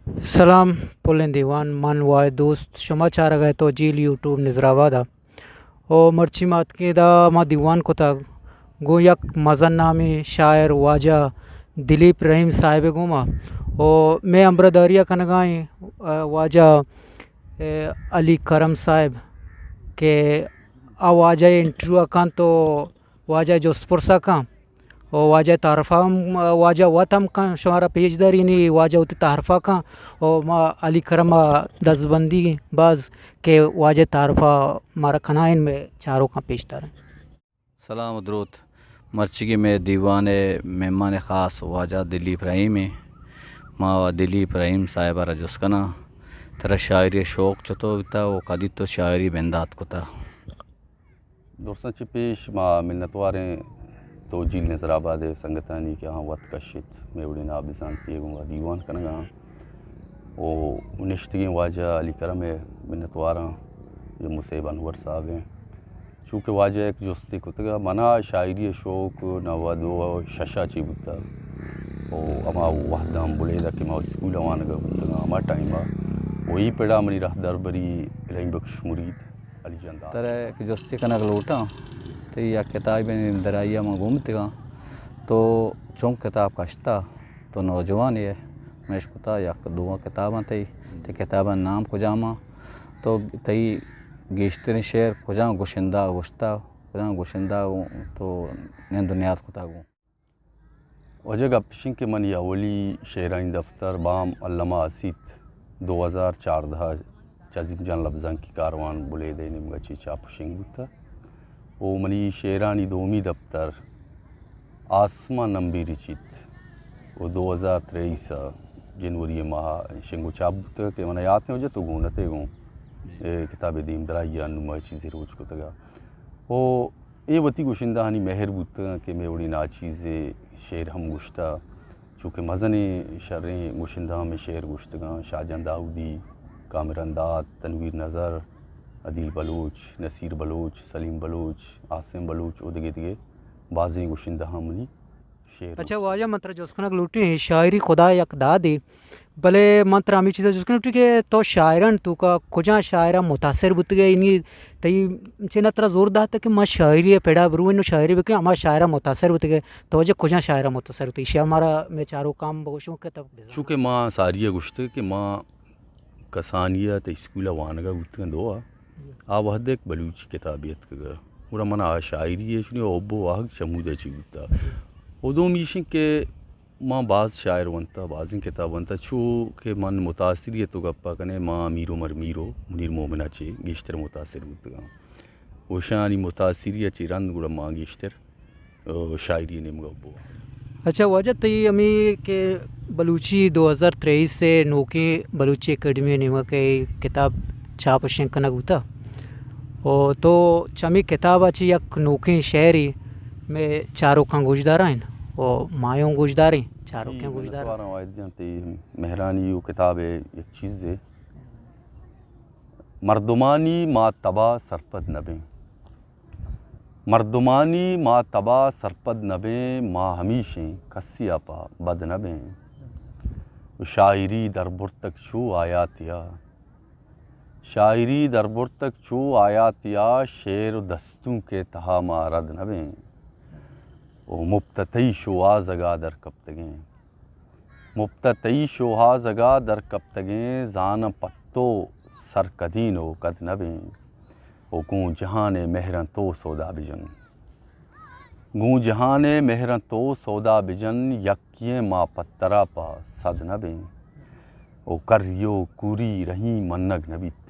سلام پلیں دیوان، من واحد دوست، شما چارگ ءَ تو جیل یوٹیوب نظر آباد ءَ۔ او مرچی ما اتکیں ادا ما دیوان کتگ گوں یک مزن نامیں شاعر واجہ دلیپ رحیم صاحب ءِ گوما۔ او مئے ہمراہداری ءَ کنگا ایں، ا، واجہ، ا، علی کرم صاحب کہ آ واجہ ءِ انٹرویو ءَ کنت و واجہ ءِ جست پرس ءَ کن و واجہ ءِ تعارف ءَ ہم، واجہ وت ہم کن، شمارا پیش دارینی، واجہ وتی تعارف ءَ کن و ما علی کرم ءَ دزبندی باز کہ واجہ ءِ تعارف ءَ مارا کنائین، مئے چاروکاں پیش داریں۔ سلام و دروت۔ مرچیگیں مئے دیوان ءِ مہمان خاص واجہ دلیپ رحیم ایں۔ ما دلیپ رحیم صاحب ءَ را جست کناں، ترا شاعری ءِ شوق چتو بوتہ و کدی تو شاعری بندات کتہ؟ درستاں چہ پیش ما منتواریں تو جیل نظر آباد ءِ سنگتانی کہ آہاں وت کشت، مئے وڑیں نابزانتی ءَ گوں دیوان کنگا آں۔ او نشتگیں واجہ علی کرم ءِ منتواراں، یا مصیب انور صاحب ایں۔ چونکہ واجہ یک جستے کتگا، منا شاعری ءِ شوق نود و شش ءَ چہ بوتگ۔ او ہما وہداں بلیدہ کہ ما اسکول ءَ وانگا بوتگاں، ہما ٹائم ءَ۔ او اے پڑا منی رہدربری رحیم بخش مرید، علی جان داد۔ ترا یک جستے کنگ لوٹاں، تئی یک کتابے نیم درائی ءَ من گون بوتگاں، تو چون کتاب کشتا؟ تو نوجوانے ئے، من اشکتا یک دو کتاباں تئی، تئی کتابانی نام کجام اَں؟ تو تئی گیشتریں شعر کجام گشندہ ءَ گشتا، کجام گشندہ ءَ تو نند و نیاد کتا گوں؟ واجہ گپ اش اِنت کہ منی اولی شعرانی دفتر بام الما اسیت، دو ہزار چاردہ ءَ چہ عظیم جان لبزانکی کاروان بلیدہ ءِ نیمگا چہ چاپ و شنگ بوتہ۔ و منی شعرانی دومی دپتر آسمان نمبی رچیت و دو ہزار تریس ءَ جنوری ءِ ماہ ءَ شنگ و چاپ بوتگ کہ منا یات ایں واجہ تو گون اتے گوں اے کتاب ءِ دیم درائی ءَ انوں ما چیزے روچ کتگ ءَ۔ و اے وتی گشندہانی مہر بوتگ کہ مئے وڑیں ناچیزے شعر ہم گشتہ۔ چونکہ مزنیں شریں گشندہاں مئے شعر گوشتگاں، شاہ جان داؤدی، کامران داد، تنویر نظر، عدیل بلوچ، نصیر بلوچ، سلیم بلوچ، عاصم بلوچ و دگہ دگہ بازیں گشندہاں منی شعر اچھا گوشتگ۔ واجہ من ترا جست کنگ لوٹیں، شاعری خدا یک دادے، بلے من ترا ہمے چیزا جست کنگ لوٹیں کہ تو شاعران توکا کجا شاعرا متاثر بوتگے؟ یعنی تئی چے نہ ترا زور داتگ کہ ما شاعری ءِ پڑا برو انوں شاعری بکیں، ہما شاعرا متاثر بوتگے؟ تو واجہ کجا شاعرا متاثر بوتگے؟ ایشی ءَ مارا مئے چاروکاں بگوشوں کہ تب بزاں۔ چونکہ ما ساری ءَ گوشتگ کہ ما کسانی ءَ تہ اسکول ءَ وانگ ءَ بوتگاں دو ءَ، آ وہد ءَ یک بلوچی کتابے اتکگ ءَ، گڑا من آ شاعری ءِ چنی حب و واہگ چمود ءَ چی بوتہ۔ و دومی ایش اِنت کہ ما باز شاعر ونتہ، بازیں کتاب ونتہ، چو کہ من متاثری ءِ تو گپ ءَ کن ئے، ما میر عمر میر و منیر مومن ءَ چہ گیشتر متاثر بوتگاں۔ و اشانی متاثری ءَ چہ رند گڑا ما گیشتر، ءَ، شاعری ءِ نیمگ ءَ بو۔ اچھا واجہ تئی ہمے کہ بلوچی دو ہزار تریس ءِ نوکیں بلوچی اکیڈمی ءِ نیمگ ءَ کہ کتاب چاپ و شنگ کنگ بوتہ، و تو چہ ہمے کتاب ءَ چہ یک نوکیں شعرے مئے چاروکاں گوشدارائین و ما اوں گوشداریں، چاروکیں جی، گوشدار۔ منتواراں واحد جان تئی مہرانی و کتاب ءِ یک چیزے۔ مردمانی ما تبا سرپد نہ بیں۔ مردمانی ما تبا سرپد نہ بیں، ما ہمیشیں کسی ءَ پہ بد نہ بیں۔ شاعری دربرتگ چو آیاتیا، شاعری دربرتگ چو آیاتیا، شعر و دستونک ءِ تہا ما رد نہ بیں۔ و مپت ءَ تئی شوہازگا در کپتگیں۔ مپت ءَ تئی شوہازگا در کپتگیں، زاناں پہ تو سرکدین و کد نہ بیں۔ و گوں جہان ءِ مہراں تو سودا بجن۔ گوں جہان ءِ مہراں تو سودا بجن، یکے ایں ما پہ ترا پہ صد نہ بیں۔ و کری و کوری رحیم منگ نہ بیت۔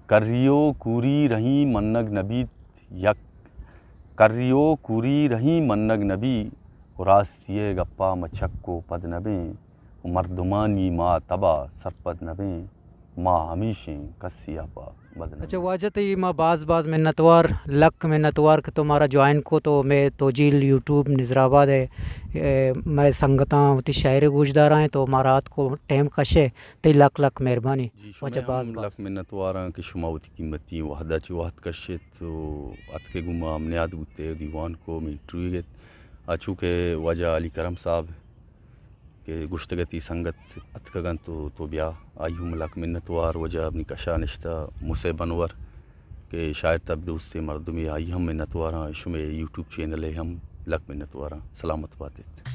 کری و کوری رحیم منگ نہ بیت، یک کری و کوری رحیم منگ نہ بی، و راستی ءِ گپا ما چک و پد نہ بیں، و مردمانی ما تبا سرپد نہ بیں، ما ہمیشیں کسی ءَ پہ بد نہ بیں۔ اچھا واجہ تئی ما باز باز منتوار، لک منتوار کہ تو مارا جوائن کو تو مئے توجیل یوٹیوب نظر آباد ءِ، اے، مئے سنگتاں وتی شاعری گوشدارائیں تو مارا اتک و ٹائم کشے، تئی لک لک مہربانی۔ جی، شمئے واجہ ہم باز باز۔ لک منتواراں کہ شما وتی قیمتی وہد ءَ چہ وہد کشت و اتکے گوں ما ہم نیاد بوتے، دیوان کو، ہمے انٹرویو گت۔ آ چو کہ واجہ علی کرم صاحب، کہ گوشتگ ءَ تئی سنگت اتکگ اَنت تو، تو بیا۔ آئی ہم لک منتوار، واجہ منی کش ءَ نشتہ مسعب انور کہ شاعر تب دوستیں مردمے، آئی ہم منتواراں، شمئے یوٹیوب چینل ءِ ہم لک منتواراں۔ سلامت بات ات۔